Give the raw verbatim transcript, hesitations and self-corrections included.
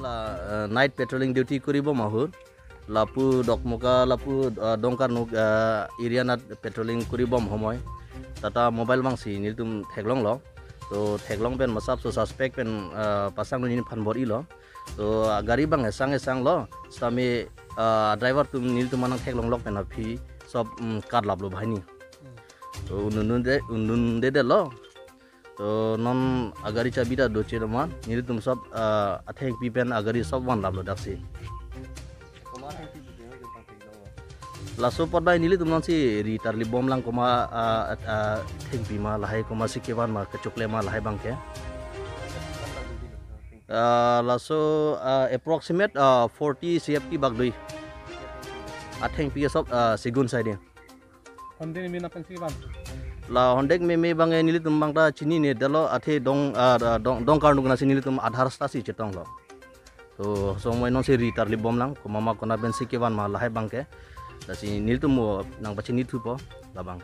La, eh, night patrolling duty koribom ahut, lapu Dokmoka, lapu, eh, Dongkarnuk, eh, area nat patrolling koribom homoi, Tata Mobile abangsi nelitum theklonglo. To theklong pen masap so suspect pen, eh, pasang nunini phan bor-ilo. To, ah, gari abang esang esanglo. Sitame, ah, driver atum nelitum anang theklonglok pen aphi sob, mm, karlaplo banghini. To undundunde, undundedetlo. To non agari chabi ta doche doman. Nelitum sob, ah, athengpi pen agari sob vanlaplo daksi. Laso apot bai nelitum nonsi ri tarlipbomlang komat, ah, ah, thengpi ma lahai komatsi kevan ma kechokle ma lahai abangke. Ah, laso, ah, approximate, ah, forty C F T bak dui. Athengpi sob, ah, segun saide. Honde meme nangpensi van. La honde meme abang nelitum abang ta chininedetlo, athe Dong, ah, Dong, Dongkarnuk nasi nelitum Aadhaar ta si chetonglo. To somoi nonsi ri tarlipbomlang, komat ma konat pensi kevan ma lahai abangke. Lasi nelitum mo nangpachinithupo labang.